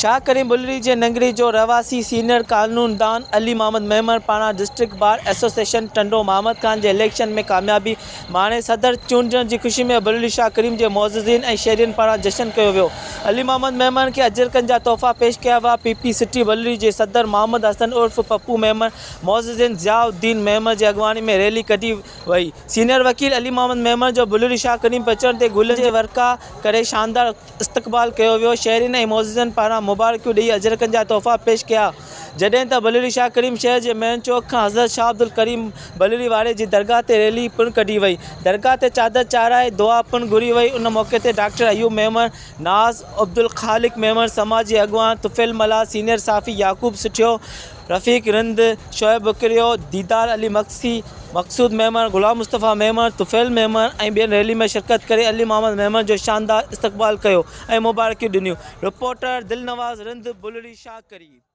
شاهه ڪريم بلڙي جي ننگري جو رهواسي سينيئر قانوندان علي محمد ميمڻ پاران district bar association Tando Muhammad Khan جي اليڪشن ۾ ڪاميابي ماڻي صدر چونڊجڻ جي خوشي ۾ بلڙي شاهه ڪريم جي معززين ۽ شهرين پاران جشن ڪيو ويو. علي محمد ميمڻ کي اجرڪن جا تحفا پيش ڪيا ويا. پي پي سٽي بلڙي جي صدر محمد حسن عرف پپو ميمڻ معززين ضياء الدين ميمڻ جي اڳواڻي ۾ ريلي ڪڍي وئي. سينيئر وڪيل علي محمد ميمڻ جو بلڙي شاهه ڪريم پهچڻ تي گلن جي ورکا ڪري شاندار استقبال ڪيو ويو، شهرين ۽ معززن پاران مبارڪيون ڏئي اجرڪن جا تحفا پيش ڪيا، جڏهن ته بلڙي شاهه ڪريم شهر جي مين چوڪ کان حضرت شاهه عبدالڪريم بلڙي واري جي درگاهه تي ريلي پڻ ڪڍي وئي، درگاهه تي چادر چاڙهائي دعا پڻ گهري وئي، ان موقعي تي ڊاڪٽر ايوب ميمڻ، ناز عبدالخالق ميمڻ، سماجي اڳواڻ طفيل ملاح، سينيئر صحافي يعقوب سٺيو، رفيق رند، شعيب بڪريو، ديدار علي مگسي، مقصود ميمڻ، غلام مصطفيٰ ميمڻ، طفيل ميمڻ ۽ ٻين ريلي ۾ شرڪت ڪري علي محمد ميمڻ جو شاندار استقبال ڪيو ۽ مبارڪيون ڏنيون. رپورٽر، دلنواز رند، بلڙي شاهه ڪريم.